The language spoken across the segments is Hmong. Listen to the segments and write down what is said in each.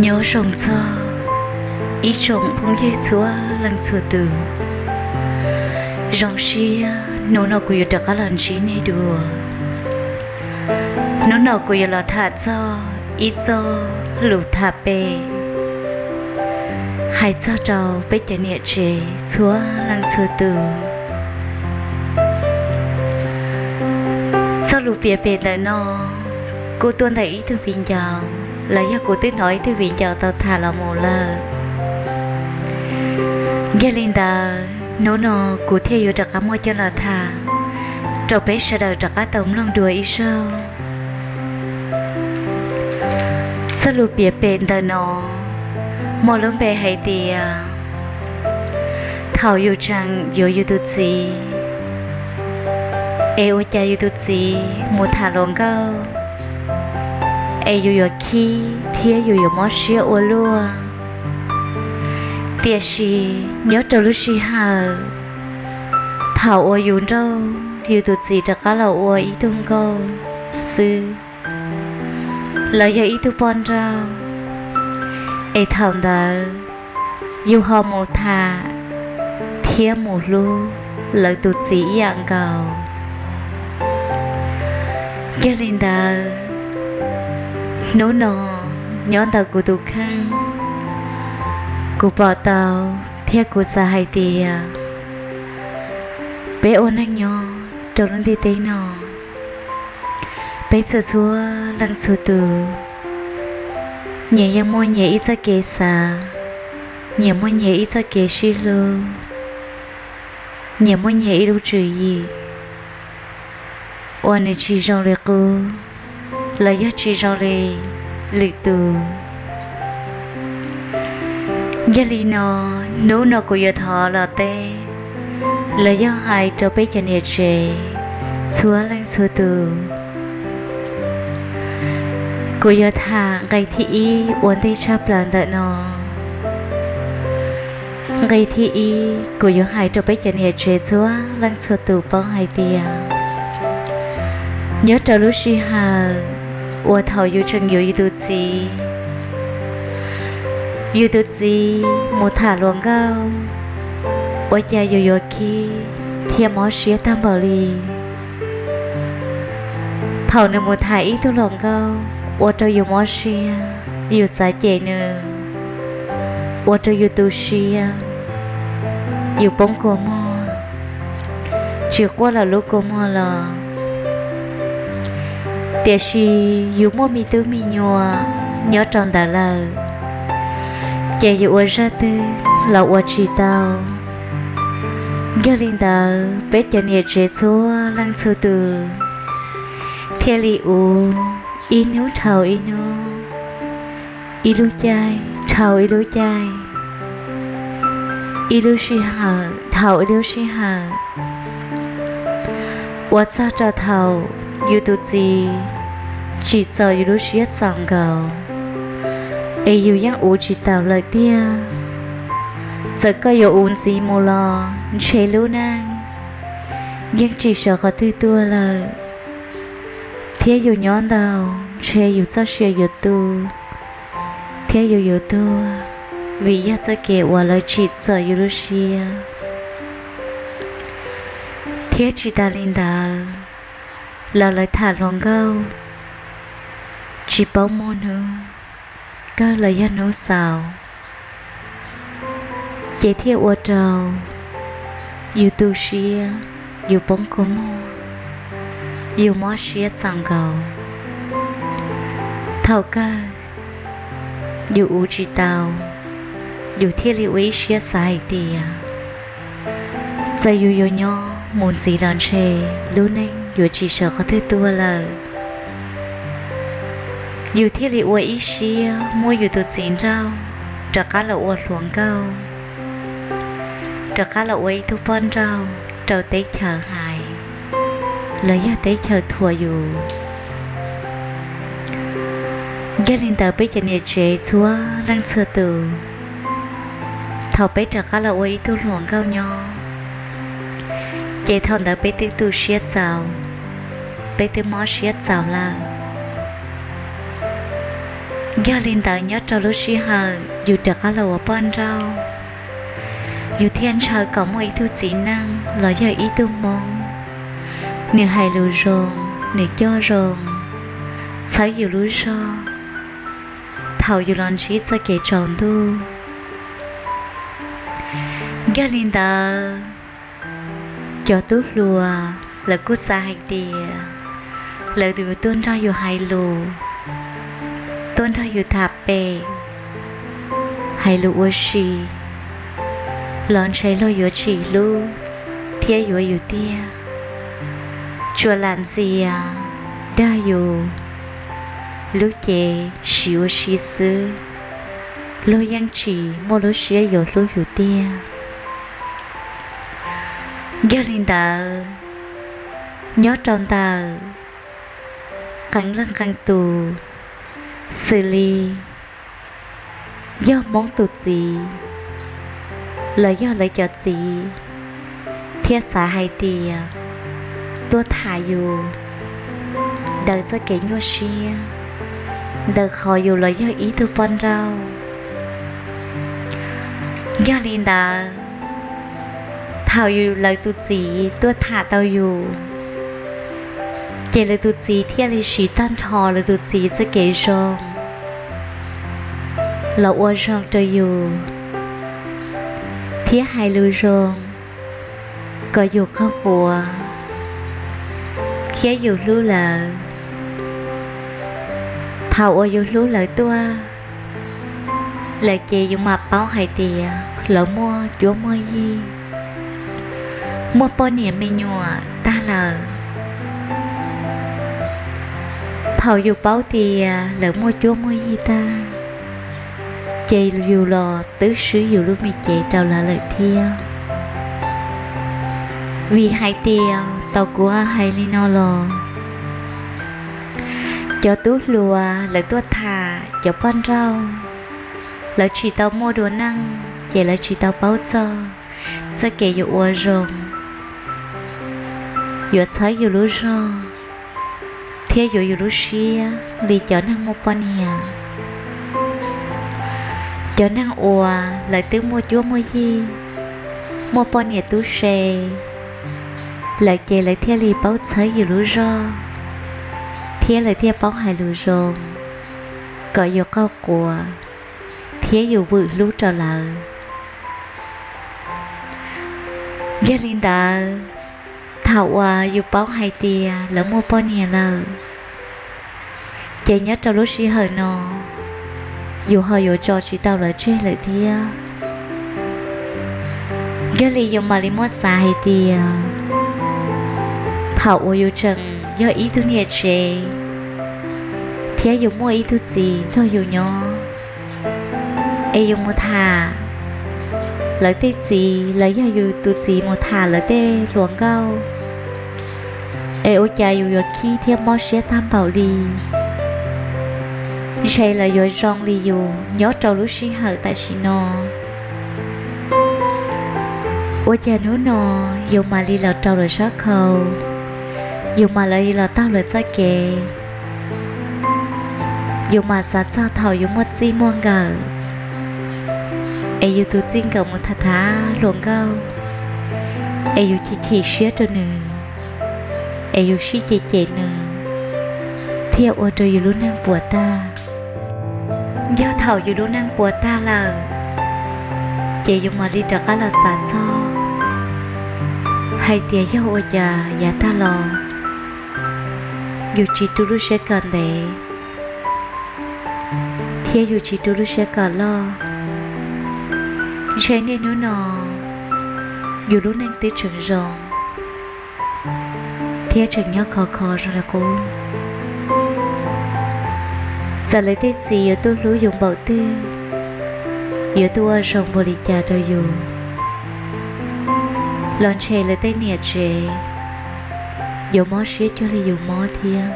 Nyob zoo txog ib tsoom phooj ywg txhua leej txhua tus. Zoo siab hnub no kuv yuav rov qab los ntsib nej dua. Hnub no kuv yuav los tham txog ib txoj lus tham pem, hais txog rau peb cov niam tsev txhua leej txhua tus. Txoj lus piav pem ntawm no kuj tuaj ntawm ib tug viv ncaus, los yog kuv twb hnov ib tug viv ncaus tau tham los mus lawm. Yog li ntawd hnub no kuv thiaj yuav rov qab muab coj los tham rau peb sawv daws rov qab tau mloog dua ib zaug. Txoj lus piav pem ntawm no muaj lub npe hais tias, thaum yus tseem yuav yus tus txiv, es ua cas yus tus txiv mus tham hluas nkauj, es yus yuav khib thiab yus yuav mob siab ua luaj. Tiam sis nyob rau lub sij hawm thaum uas yus nrauj yus tus txiv rov qab los ua ib tug nkauj xwb, los yog ib tug poj nrauj, es thaum ntawd yus ho mus tham thiab mus hlub lawv tus txiv ib yam nkaus. Yog li ntawd, hnub no nyob ntawm kuv tus kheej, kuv pom tau thiab kuv xav hais tias peb ua neej nyob rau lub ntiaj teb no, peb txhua txhua leej txhua tus nyias yeej muaj nyias ib txoj kev xav, nyias muaj nyias ib txoj kev sib hlub, nyias muaj nyias ib lub tswv yim uas nws tsis zoo li qub, los yog tsis zoo li lwm tus. Yog li no, hnub no kuv yuav thov los teb, los yog hais rau peb cov niam tsev txhua leej txhua tus. Kuv yuav tham nqe thib ib ua ntej tshaj plaws ntawm no. Nqe thib ib, kuv yuav hais rau peb cov niam tsev txhua leej txhua tus paub hais tias, nyob rau lub sij hawm uas thaum yus tseem yuav yus tus txiv, yus tus txiv mus tham hluas nkauj, ua cas yus yuav khib thiab mob siab tag npaum li. Thaum nws mus tham ib tug hluas nkauj ua rau yus mob siab, yus xav cem nws, ua rau yus tu siab, yus poob kua muag, tsis quaj los lub kua muag los. Tiam sis yus muaj me tub me nyuam nyob rau ntawd lawm, ces yus ua zaj twg los ua tsis tau. Yog li ntawd, peb cov niam tsev txhua leej txhua tus thiaj li ua ib hnub dhau ib hnub, ib lub caij dhau ib lub caij, ib lub sij hawm dhau ib lub sij hawm, ua txog rau thaum yus tus txiv tsim txom yus lub siab txaus nkaus, es yus yeej ua tsis taus lawm tiag. Txawm koj yuav ua ntxiv mus los ntshe lub neej yeej tsis sawv qhov twg tuaj lawm, thiab yus nyob ntau ntshe yus txoj sia yuav tu, thiab yus yuav tuag, vim yog txoj kev uas lawv tsim txom yus lub siab. Thiab tsis tas li ntawd, los lawv tham hluas nkauj tsis paub muaj hnub kawg los yog hnub xaus, ces thiaj ua rau yus tu siab, yus poob kua muag, yus mob siab txaus nkaus. Thaum kawg yus ua tsis tau, yus thiaj li ua ib siab xav hais tias, txawm yus yuav nyob mus ntxiv los ntshe lub neej yuav tsis sawv qhov twg tuaj lawm. Yus thiaj li ua ib siab muab yus tus txiv nrauj rov qab los ua hluas nkauj, rov qab los ua ib tug poj nrauj rau teb chaws hais los yog teb chaws thuam yus. Yog li ntawd, peb cov niam tsev txhua leej txhua tus, thaum peb rov qab los ua ib tug hluas nkauj nyob, ces thaum ntawd peb twb tu siab txaus, peb twb mob siab txaus lawm. Yog li ntawd nyob rau lub sij hawm yus rov qab los ua poj nrauj, yus thiaj ntshaw kom muaj ib tug txiv neej los yog ib tug hmoob, nws hais lus zoo, nws coj zoo, txhawb yus lub zog thaum yus los ntsib txoj kev tsaus ntuj. Yog li ntawd, cov tub hluas lawv kuj xav hais tias lawv yuav tuaj nrog yus hais lus, tuaj nrog yus tham pem, hais lus ua si, los ntshe luag yuav tsis hlub thiab yuav yus tiag. Tsuas lam ntxias dag yus lub cev siv ua si xwb, luag yeej tsis muaj lub siab yuav hlub yus tiag. Yog li ntawd, nyob rau ntawm qee leej qee tus, xws li yog hmoob tus txiv los yog lawv cov txiv thiaj xav hais tias tuaj tham yus ntawm txoj kev nyuaj siab, ntawm qhov yus los yog ib tug poj nrauj. Yog li ntawd, thaum yus lawv tus txiv tuaj tham tau yus, ces lawv tus txiv thiaj li siv tag nrho lawv tus txiv txoj kev zoo los ua zoo rau yus thiab hais lus zoo kom yus qaug quav thiab yus hlub lawv. Thaum uas yus hlub lawv tuaj lawm ces yus mam paub hais tias lawv muaj cuab muaj yig, muaj poj niam me nyuam tag lawm. Thaum yus paub tias lawv muaj cuab muaj yig tag, ces yus los twb swb yus lub me cev rau lawv lawm thiab. Vim hais tias tau kuv hais li no los, cov tub hluas lawv tuaj tham cov poj nrauj, lawv tsis tau muaj dua neej ces lawv tsis tau paub txog txoj kev yuav ua zoo, yuav txhawb yus lub zog thiab yuav yus lub siab li cov neeg muaj poj niam. Cov neeg uas lawv twb muaj cuab muaj yig, muaj poj niam tub se lawm ces lawv thiaj li paub txhawb yus lub zog thiab lawv thiaj paub hais lus zoo kom yus qaug quav thiab yus vwm hlub rau lawv. Yog li ntawd, thaum uas yus paub hais tias lawv muaj poj niam lawm, ces nyob rau lub sij hawm no yus ho yuav tso tsis tau lawv tseg lawm thiab. Yog li yus mam li muab xav hais tias thaum uas yus tseem yog ib tug niam tsev thiab yus muaj ib tug txiv nrog yus nyob, es yus mus tham lawv tej txiv los yog yus tus txiv mus tham lawv tej hluas nkauj, es ua cas yus yuav khib thiab mob siab tag npaum li? Ntshe lawv yuav zoo li yus nyob rau lub sij hawm tam sim no. Ua cas hnub no yus mam li los rau lawv sab khau, yus mam li los taug lawv txoj kev, yus mam xav txog thaum yus muaj txij muaj nkawm, es yus tus txij nkawm mus tham tham hluas nkauj, es yus chim chim siab rau nws, es yus sib cem cem nws, thiaj ua rau yus lub neej puas tag. Yog thaum yus lub neej puas tag lawm, ces yus mam li rov qab los xav txog hais tias yog ua cas yav tag los yus tsis rub lub siab kom ntev, thiab yus tsis rub lub siab kom loj. Ntshe niaj hnub no yus lub neej twb tseem zoo thiab tseem nyob khov kho zoo li qub. Txawm lawv tej txiv yuav tuaj hlub yus npaum twg, yuav tuaj ua zoo npaum li cas rau yus, los ntshe lawv tej niam tsev yuav mob siab cuag li yus mob thiab.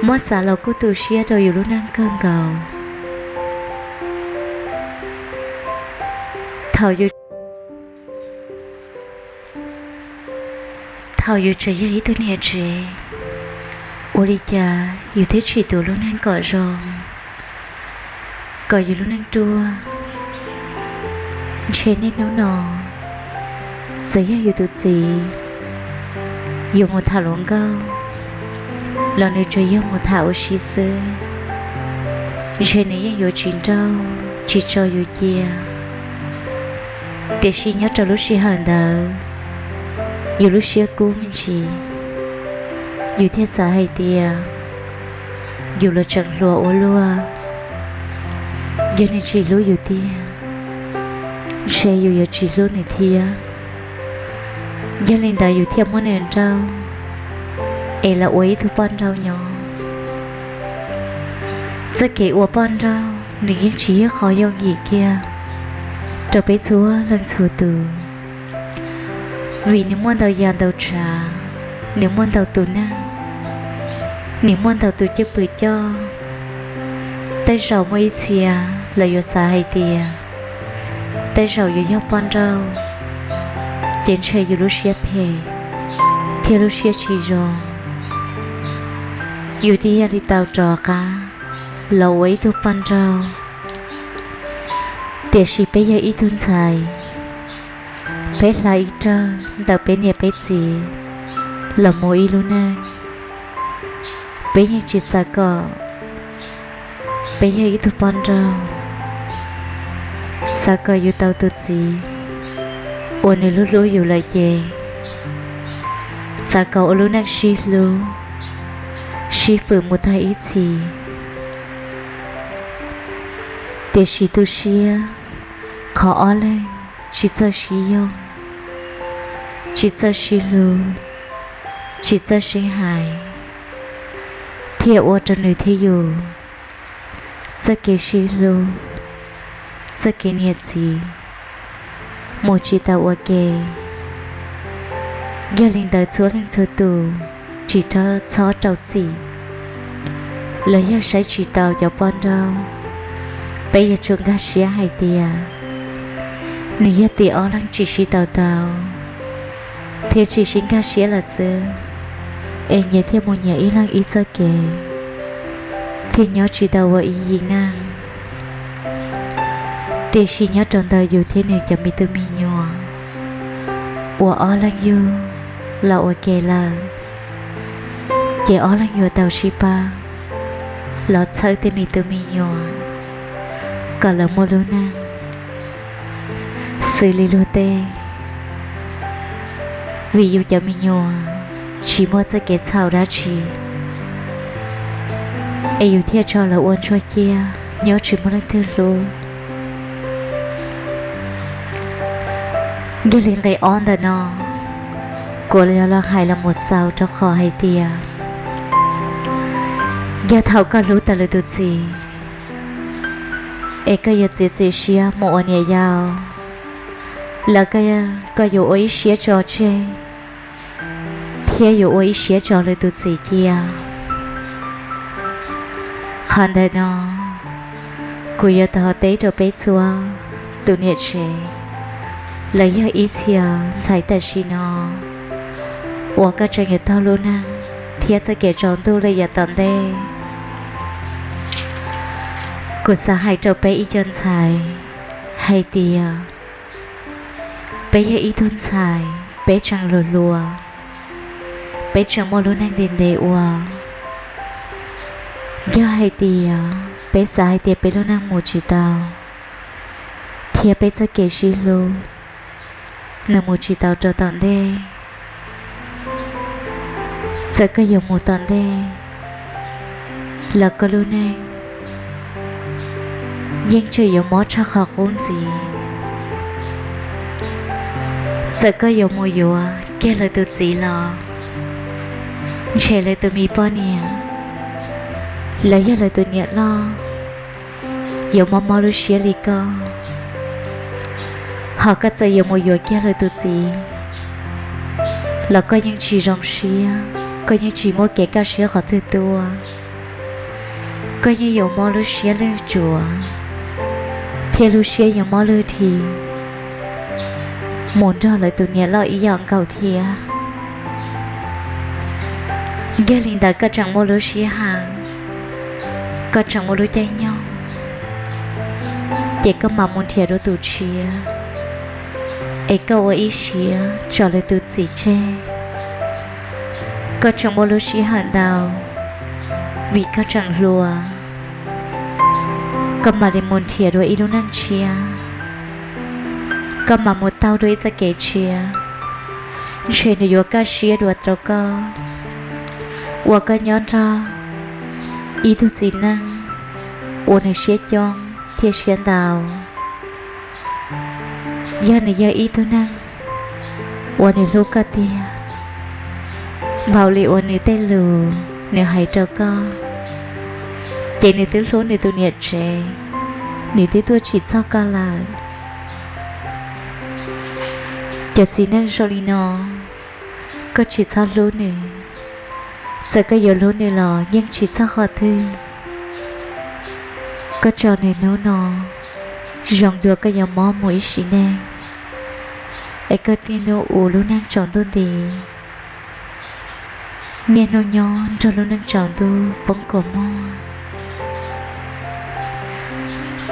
Muab xav los kuj tu siab rau yus lub neej kawg nkaus. Thaum yus, thaum yus tseem yog ib tug niam tsev Ua li cas yus thiaj tsis tuav lub neej kom zoo, kom yus lub neej ruaj? Ntshe niaj hnub no, txawm yog yus tus txiv yuav mus tham hluas nkauj los nws tsuas yog mus tham ua si xwb, ntshe nws yeej yuav tsis nrauj tsis tso yus cia. Tiam sis nyob rau lub sij hawm ntawd, yus lub siab kub me ntsis, yus thiaj xav hais tias yus los tseem hluas ua luaj, yog nws tsis hlub yus tiag, ntshe yus yuav tsis hlub nws thiab. Yog li ntawd yus thiaj muab nws nrauj es los ua ib tug poj nrauj nyob. Txoj kev ua poj nrauj nws yeej tsis yog qhov yooj yim kiag rau peb txhua leej txhua tus, vim nws muaj ntau yam ntau tsav, nws muaj ntau tus neeg, nws muaj ntau tus cwj pwm coj. Tej zaum muaj ib txhia lawv yuav xav hais tias tej zaum yuav yog poj nrauj, ces ntshe yus lub siab phem thiab lub siab tsis zoo, yus thiaj yog li tau rov qab los ua ib tug poj nrauj. Tiam sis peb yog ib tug ntxhais, peb hla ib rawg ntawm peb niam peb txiv los mus ib lub neej, peb yeej tsis xav kom peb yog ib tug poj nrauj. Xav kom yus tau tus txiv uas nws hlub hlub yus lawm ces xav kom ua lub neej sib hlub, sib fwm mus tag ib txhis. Tiam sis tu siab, qhov ob leeg tsis txawj sib yoog, tsis txawj sib hlub, tsis txawj sib hais, thiaj ua rau nws thiab yus txoj kev sib hlub, txoj kev niam txiv mus tsis tau ua ke. Yog li ntawd txhua leej txhua tus tsis txhob rau txim los yog saib tsis taus cov poj nrauj. Peb yuav tsum nkag siab hais tias nws yog tim ob leeg tsis sib tau tau thiab tsis sib nkag siab lawm xwb, es nyias thiaj mus nyias ib leeg ib txoj kev, thiaj nyob tsis tau ua ib yim neeg. Tiam sis nyob rau ntawm yus thiab nws cov me tub me nyuam uas ob leeg yug los ua ke lawm, ces ob leeg yuav tau sib pab los txhawb tej me tub me nyuam kom lawv muaj lub neej xws li luag tej. Vim yus cov me nyuam tsis muaj txoj kev txhaum dab tsi, es yus thiaj tso lawv ua ntsuag ciaj nyob tsis muaj leej twg hlub. Yog li nqe ob ntawm no, kuv yuav los hais los mus xaus rau qhov hais tias, yog thaum koj hlub tau lwm tus txiv es koj yuav txiav txim siab mus ua niam yau, los koj yuav ua ib siab tso tseg thiab yuav ua ib siab tso lwm tus txiv cia. Qhov ntawm no kuv yuav tau teb rau peb txhua tus niam tsev los yog ib txhia ntxhais tam sim no uas koj tseem yuav taug lub neej thiab txoj kev tsaus ntuj lawm yav tom ntej. Kuv xav hais rau peb ib co ntxhais hais tias, peb yog ib tug ntxhais, peb tseem hluas hluas, peb tseem muaj lub neej ntev ntev ua. Yog hais tias peb xav hais tias peb lub neej mus tsis tau, thiab peb txoj kev sib hlub nws mus tsis tau rau tom ntej, txawm koj yuav mus tom ntej los koj lub neej yeej tseem yuav mob tshaj qhov qub ntxiv. Txawm koj yuav mus yuav kiag lawv tus txiv los ntshe lawv tus me poj niam los yog lawv tus niam loj yuav mob mob lub siab li koj. Ho koj txawm yuav mus yuav kiag lawv tus txiv los koj yeej tsis zoo siab, koj yeej tsis muaj kev kaj siab qhov twg tuaj. Koj yeej yuav mob lub siab lwj tsuav thiab lub siab yuav mob lwj dhi mus nrog lawv tus niam loj ib yam nkaus thiab. Yog li ntawd koj tseem muaj lub sij hawm, koj tseem muaj lub caij nyoog, ces koj mam mus nrhiav dua tus tshiab, es koj ua ib siab tso lwm tus txiv tseg. Koj tseem muaj lub sij hawm ntau, vim koj tseem hluas, koj mam li mus nrhiav dua ib lub neej tshiab, koj mam mus taug dua ib txoj kev tshiab, ntshe nws yuav kaj siab dua rau koj uas koj nyob nrog ib tug txiv neej uas nws siab coob thiab siab ntau. Yog nws yog ib tug neeg uas nws hlub koj tiag, npaum li uas nws tej lus nws hais rau koj, ces nws twb hlub nws tus niam tsev, nws twb tuaj tsim txom koj lawm. Cov txiv neej zoo li no, koj tsis txhob hlub nws. Txawm koj yuav hlub nws los yeej tsis txog qhov twg. Koj tso nws hnub no, zoo dua koj yuav mob mus ib sim neej, es koj niaj hnub ua lub neej tsaus ntuj nti, niaj hnub nyob nrog lub neej tsaus ntuj poob kua muag.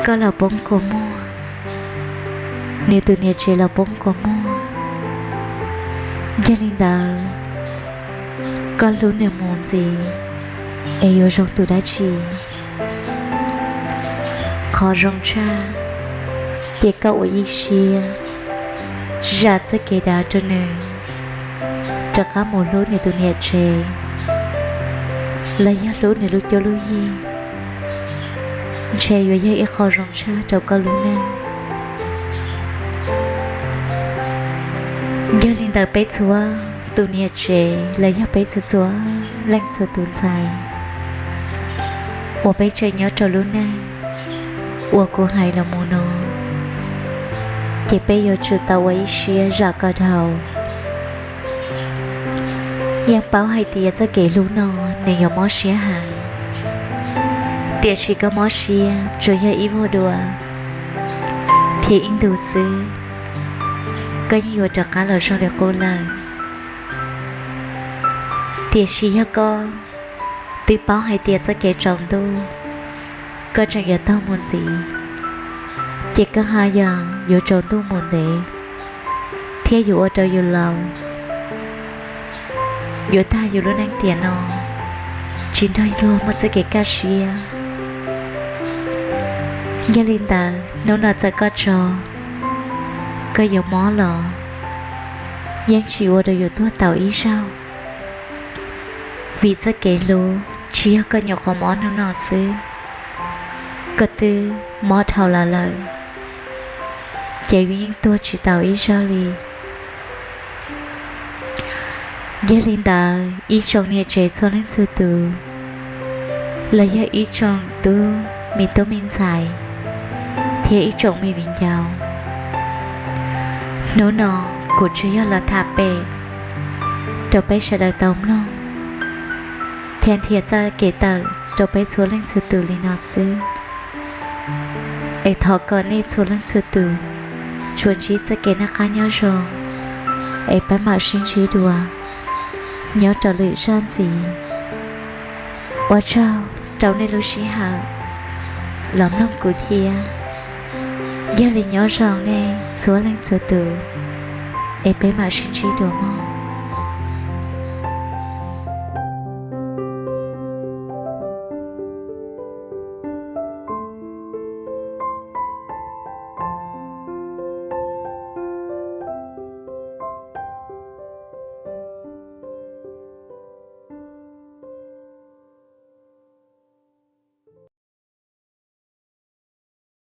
Koj los poob kua muag, nws tus niam tsev los poob kua muag. Yog li ntawd, koj hlub nws mus ntxiv, es yuav zoo tus dab tsi? Qhov zoo tshaj, ces koj ua ib siab zam txoj kev dav rau nws, rov qab mus hlub nws tus niam tsev, los yog hlub nws lub cuab lub yig, ntshe yuav yog ib qho zoo tshaj rau koj lub neej. Yog li ntawd peb txhua tus niam tsev los yog peb txhua txhua leej txhua tus ntxhais uas peb tseem nyob rau lub neej uas kuv hais los mus no, ces peb yuav tsum tau ua ib siab zam kom dhau. Yeej paub hais tias txoj kev hlub no nws yuav mob siab heev, tiam sis koj mob siab tsuas yog ib vuag dua thiab ib ntus xwb, koj yeej yuav rov qab los zoo li qub lawm. Tiam sis yog koj twb paub hais tias txoj kev tsaus ntuj koj tseem yuav taug mus ntxiv, ces koj haj yam yuav tsaus ntuj mus ntev, thiab yuav ua rau yus laus, yuav tag yus lub neej tiam no tsis nrog luag muaj txoj kev kaj siab. Yog li ntawd hnub no txawm koj tso, koj yuav mob los yeej tsis ua rau yus tuag tau ib zaug, vim txoj kev hlub tsis yog koj nyuam qhuav mob hnub no xwb, koj twb mob dhau los lawm, ces yus yeej tuag tsis tau ib zaug li. Yog li ntawd ib tsoom niam tsev txhua leej txhua tus, los yog ib tsoom tub me tub me ntxhais thiab ib tsoom me viv ncaus, hnub no kuv tsuas yog los tham pem rau peb sawv daws tau mloog thiab nrhiav txoj kev tawm rau peb txhua leej txhua tus li no xwb. Es thov kom nej txhua leej txhua tus tsuas ntsib txoj kev noj qab nyob zoo, es peb mam sib ntsib dua nyob rau lwm zaj ntxiv. Ua tsaug rau nej lub sij hawm los mloog kuv thiab. Yog li nyob zoo nej txhua leej txhua tus, es peb mam sib ntsib dua mog.